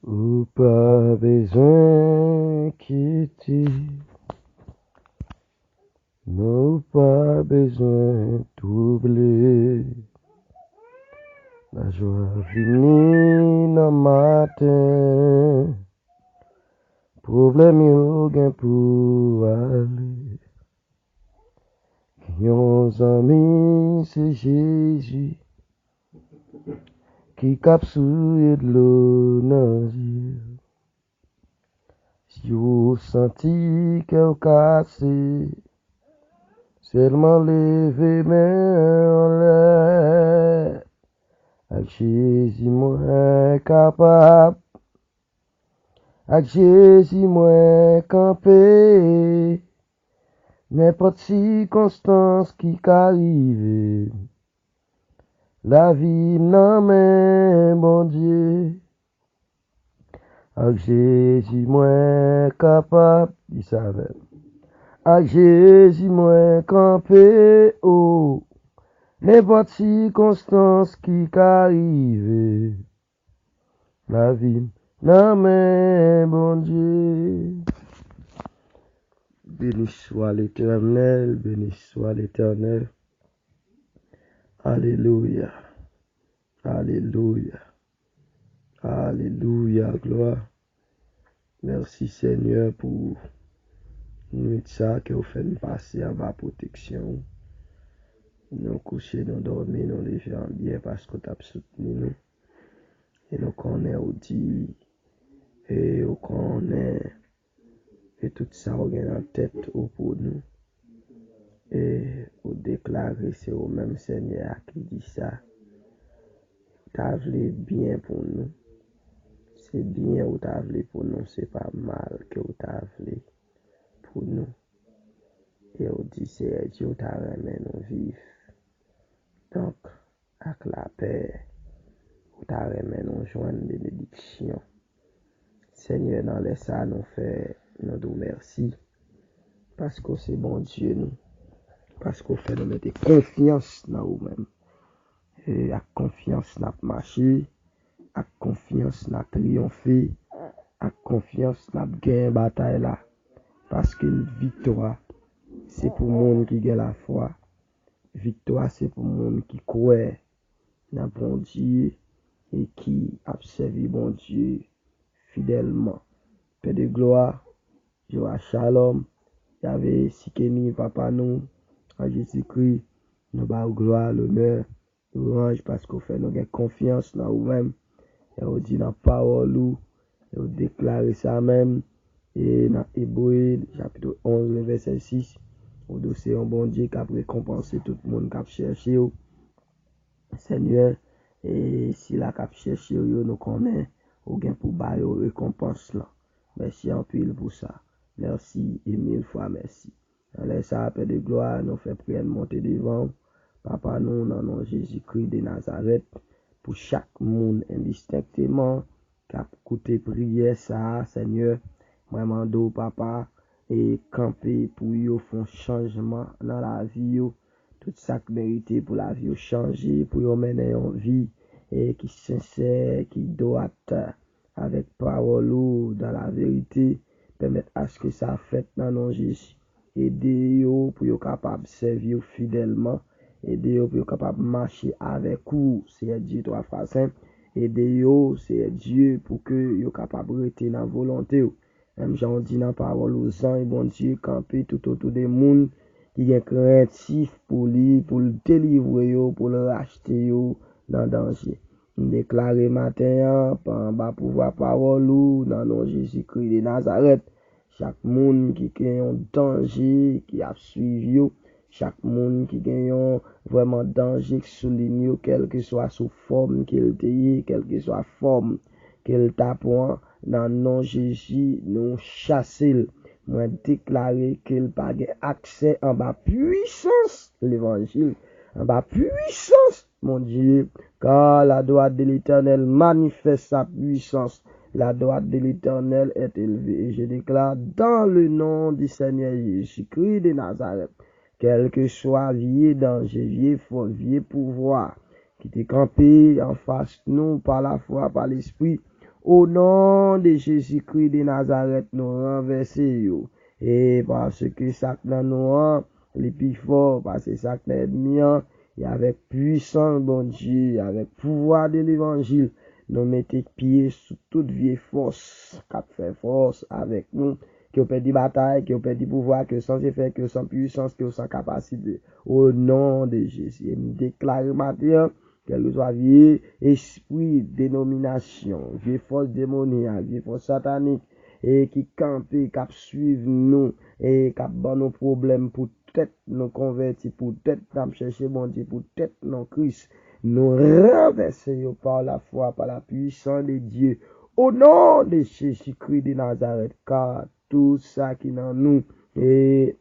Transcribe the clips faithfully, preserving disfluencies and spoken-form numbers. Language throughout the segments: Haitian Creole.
Ou pa bezwen enkyete, non, ou pa bezwen twouble. Lajwa vini nan maten, pwoblèm yo gen pou ale. Gen yon zanmi, se Jezi, ki k ap souye dlo nan zye. Si w santi kè w kase, sèlman leve men w anlè. Ak Jezi mwen kapab, ak Jezi mwen kanpe. Nenpòt sikonstans ki ka rive, lavi m nan men Bondye. Ak Jezi mwen kapab, di sa avè m. Ak Jezi mwen kanpe, o. Nenpòt sikonstans ki ka rive, lavi m nan men Bondye. Beni swa Letènèl, beni swa Letènèl. Alelouya. Alelouya. Alelouya, glwa. Mèsi, Senyè, pou nwit sa ke w fè n pase anba pwoteksyon w. Nou kouche, nou dòmi, nou leve an byen paske w t ap soutni nou. E nou konnen ou di, e ou konnen e tout sa w gen nan tèt ou pou nou. E ou deklare se ou menm, Senyè a, ki di sa. Ou ta vle byen pou nou. Se byen ou ta vle pou nou, se pa mal ke ou ta vle pou nou. E ou di, Seyè Dye, ou ta renmen nou viv. Donk, ak lapè, ou ta renmen nou jwenn benediksyon. Senyè, nan lè sa a, nou fè, nou di w mèsi, paske w se Bondye nou, paske w fè nou mete konfyans nan ou menm. E ak konfyans n ap mache, ak konfyans n ap triyonfe, ak konfyans n ap genyen batay la, paske viktwa se pou moun ki gen lafwa. Viktwa se pou moun ki kwè nan Bondye e ki ap sèvi Bondye fidèlman. Pè de glwa, Jewa Shalom, Yave Sikeni, Papa nou, an Jezikri, nou ba w glwa, lonè, lwanj, paske w fè nou gen konfyans nan ou menm. E ou di nan pawòl ou, e ou deklare sa menm, e nan Ebre, chapit onz, le vèsè sis, ou di w se yon Bondye k ap rekonpanse tout moun k ap chèche w. Senyè, e sila k ap chèche w yo, nou konnen ou gen pou ba yo rekonpans lan. Mèsi anpil pou sa. Mèsi e mil fwa mèsi. Nan lè sa a, Pè de glwa, nou fè priyè n monte devan w. Papa nou, nan non Jezikri de Nazarèt, pou chak moun endistenkteman k ap koute priyè sa a, Senyè, mwen mande w, Papa, e kanpe pou yo fè yon chanjman nan lavi yo. Tout sa k merite pou lavi yo chanje, pou yo mennen yon vi, e ki sensè, ki dwat, avèk pawòl ou dan laverite. Pèmèt aske sa fèt nan non Jezi. Ede yo pou yo kapab sèvi w fidèlman. Ede yo pou yo kapab mache avèk ou, Seyè Dye twa fwa sen. Ede yo, Seyè Dye, pou ke yo kapab rete nan volonte w. Menm jan w di nan pawòl ou, zanj Bondye kanpe toutotou de moun ki gen krentif pou li, pou l delivre yo, pou l rachte yo nan danje. M deklare maten an, pa anba pouvwa pawòl ou, nan non Jezikri de Nazarèt, chak moun ki gen yon danje ki ap swiv yo, chak moun ki gen yon vrèman danje k sou liy yo, kèlkeswa sou fòm ke l te ye, kèlkeswa fòm ke l ta pran, nan non Jezi, nou chase l. Mwen deklare ke l pa gen aksè anba pwisans levanjil, anba pwisans Bondye, car la droite de l'Éternel manifeste sa puissance. La droite de l'Éternel est élevée. Et je déclare dans le nom du Seigneur Jésus-Christ de Nazareth, kèlkeswa vye danje, vye fòs, vye pouvwa ki te kanpe anfas nou pa lafwa, pa Lespri, O non de Jezikri de Nazarèt, nou ranvèse yo. E paske sa k nan nou an, li pi fò pase sa k nan ènmi an, e avèk pwisans Bondye, avèk pouvwa de levanjil, nou mete pye sou tout vye fòs k ap fè fòs avèk nou, ke yo pèdi batay, ke yo pèdi pouvwa, ke yo san efè, ke yo san pwisans, ke yo san kapasite. O non de Jezi, e m deklare maten an, kèlkeswa vye espri denominasyon, vye fòs demonyak, vye fòs satanik, e ki kanpe, k ap swiv nou, e k ap ban nou pwoblèm pou tèt nou konvèti, pou tèt n ap chèche Bondye, pou tèt nou Kris. Nou ranvèse yo pa la fwa, pa la pwisans de Dye. O non de Jezikri de Nazarèt, ka tout sa ki nan nou, e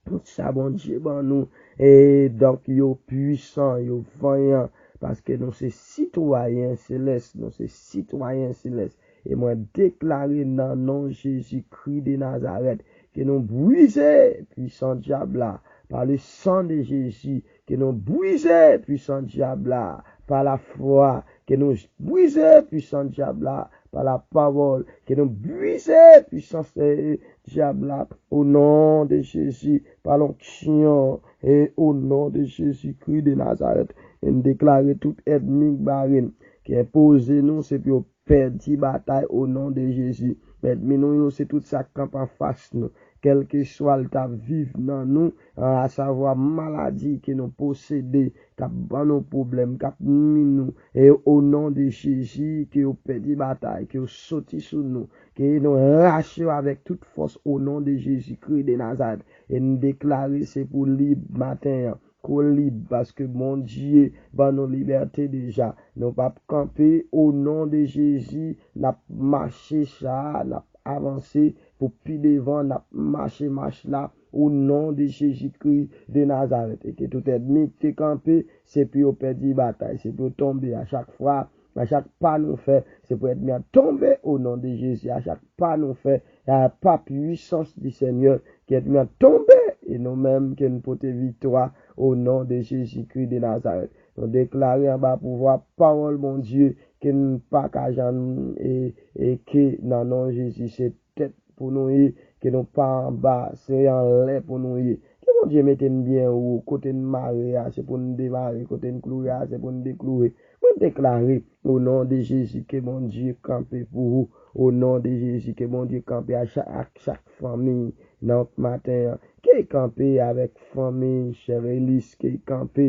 tout sa Bondye ban nou, e donk yo pwisan, yo vanyan, paske nou se sitwayen selès, nou se sitwayen selès. E mwen deklare nan non Jezikri de Nazarèt, ke nou brize pwisans dyab la, pa le san de Jezi, ke nou brize pwisans dyab la, pa la fwa, ke nou brize pwisans dyab la, pa la pawòl, ke nou brize pwisans, eh, dyab la, o non de Jezi, pa lonksyon, e o non de Jezikri de Nazarèt, e m deklare tout ènmi k bare n, ki enpoze nou, se pou yo pèdi batay o non de Jezi. Ènmi nou yo, se tout sa k kanpe anfas nou, kèlkeswa l t ap viv nan nou, a savwa maladi ke nou posede, k ap ban nou pwoblèm, k ap nwi nou, e o non de Jezi, ke yo pèdi batay, ke yo soti sou nou, ke nou rache yo avèk tout fòs o non de Jezikri de Nazarèt. E n deklare se pou lib maten an, ke w lib, paske Bondye ban nou libète deja. Nou p ap kanpe o non de Jezi, n ap mache cha, n ap avanse pou pi devan, n ap mache mach la o non de Jezikri de Nazarèt. E ke tout ènmi ki te kanpe, se pou yo pèdi batay, se pou yo tonbe a chak fwa, a chak pa nou fè, se pou ènmi an tonbe o non de Jezi, a chak pa nou fè, a pa pwisans di Senyè, ke ènmi an tonbe, e nou menm ke n pote viktwa o non de Jezikri de Nazarèt. Nou deklare anba pouvwa pawòl Bondye ke n pa ka janm e, e ke nan non Jezi se tèt pou nou ye, ke nou pa anba, se anlè pou nou ye. Ke Bondye mete n byen wo, kote n mare a, se pou n demare, kote n kloure a, se pou n dekloure. Mwen deklare, o non de Jezi, ke Bondye kanpe pou ou. O non de Jezi, ke Bondye kanpe a chak, ak chak fanmi nan maten an. Ke l kanpe avèk fanmi Cherelis, ke l kanpe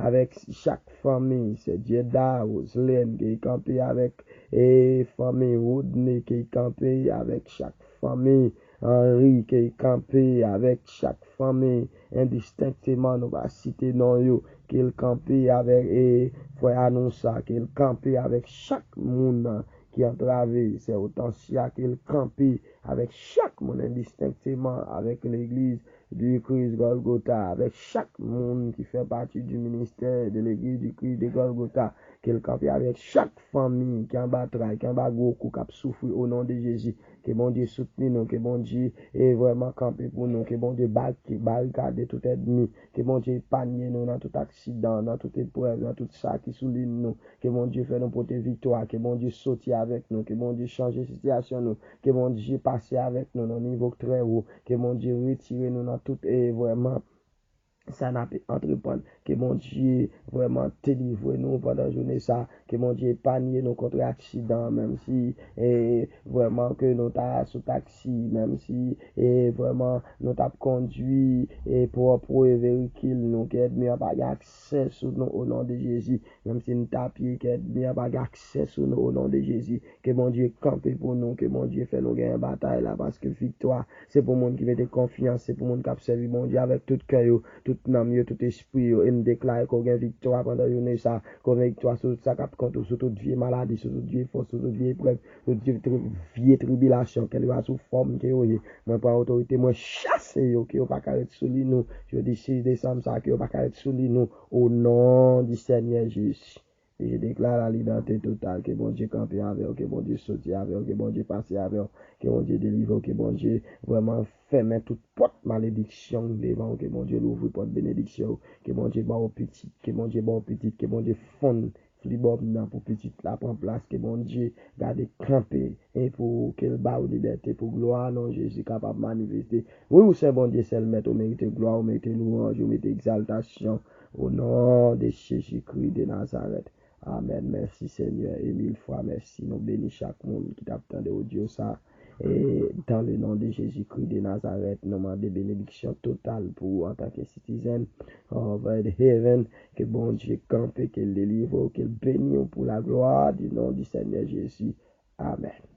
avèk chak fanmi, Sè Djeda, Roselèn, ke l kanpe avèk, e, fanmi Rodney, ke l kanpe avèk chak fanmi Henry, ke l kanpe avèk chak fanmi, endistenkteman, nou pa site non yo, ke l kanpe avèk, e, frè Anousa, ke l kanpe avèk chak moun ki antrave, sè Otansia, ke l kanpe avèk chak moun, endistenkteman, avèk legliz di Kris Gòlgota, avèk chak moun ki fè pati di ministè de legliz di Kris de Gòlgota, ke l kanpe avèk chak fanmi ki anba tray, ki anba gwo kou, k ap soufri o non de Jezi. Ke Bondye soutni nou, ke Bondye, e, vrèman kanpe pou nou, ke Bondye ba-, barikade tout ènmi, ke Bondye epanye nou nan tout aksidan, nan tout eprèv, nan tout sa ki sou liy nou, ke Bondye fè nou pote viktwa, ke Bondye soti avèk nou, ke Bondye chanje sitiyasyon nou, ke Bondye pase avèk nou nan nivo trè wo, ke Bondye retire nou nan tout, e, vrèman, sa n ap antreprann. Ke Bondye vrèman delivre nou pandan jounen sa. Ke Bondye epanye nou kont aksidan, menm si, e, vrèman ke nou ta sou taksi, menm si, e, vrèman nou t ap kondui, e, pwòp veyikil nou, ke ènmi an pa gen aksè sou nou o non de Jezi. Menm si n t apye, ke ènmi an pa gen aksè sou nou o non de Jezi. Ke Bondye kanpe pou nou, ke Bondye fè nou genyen batay la, paske viktwa se pou moun ki mete konfyans, se pou moun k ap sèvi Bondye avèk tout kè yo, tout nanm yo, tout espri yo. E m deklare ke w gen viktwa pandan jounen sa, ke w gen viktwa sou tout sa k ap kont ou, sou tout vye maladi, sou tout vye fòs, sou tout vye eprèv, sou tout vye tri-, vye tribilasyon, kèlkeswa sou fòm ke yo ye. Mwen pran otorite, mwen chase yo, ke yo pa ka ret sou li nou. Jodi sis desanm sa, ke yo pa ka ret sou li nou, o non di Senyè Jezi. E je deklare la libète total, ke Bondye kanpe avè w, ke Bondye soti avè w, ke Bondye pase avè w, ke Bondye delivre w, ke Bondye vrèman fèmen tout pòt malediksyon devan w, ke Bondye louvri pòt benediksyon w, ke Bondye ba w pitit, ke Bondye ba w pitit, ke Bondye fonn, li ba w nan pou pitit la pran plas, ke Bondye gade kanpe e pou ke l ba w libète pou glwa non Jezi kapab manifeste. Wi, ou se Bondye sèl mèt, ou merite glwa, ou merite lwanj, ou merite egzaltasyon. O non de Jezikri de Nazarèt. Amèn. Mèsi Senyè e mil fwa mèsi. Nou beni chak moun ki t ap tande odyo sa. E dans le nom de Jésus-Christ de Nazareth, nou mande benediksyon total pou ou antanke citizen of heaven. Ke Bondye kanpe, ke l delivre w, ke l beni w pou la gloire du nom du Seigneur Jésus. Amèn.